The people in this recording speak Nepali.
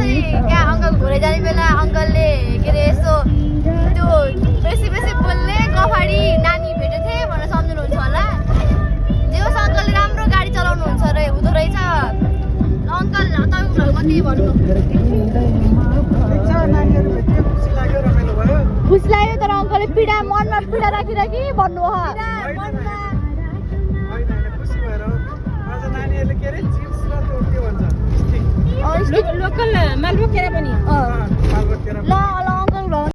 क्या अङ्कल घुरे जाने बेला अङ्कलले के अरे यसो त्यो बेसी बेसी बोल्ने कफाडी नानी भेटेको थिएँ भनेर सम्झिनुहुन्छ होला जे होस् अङ्कलले राम्रो गाडी चलाउनुहुन्छ हुँदो रहेछ अङ्कल तपाईँको भ्लगमा केही भन्नु खुसी लाग्यो तर अङ्कलले पीडा मनमा पीडा राखी भन्नु हो लोकल मालबो केरा पनि ल ल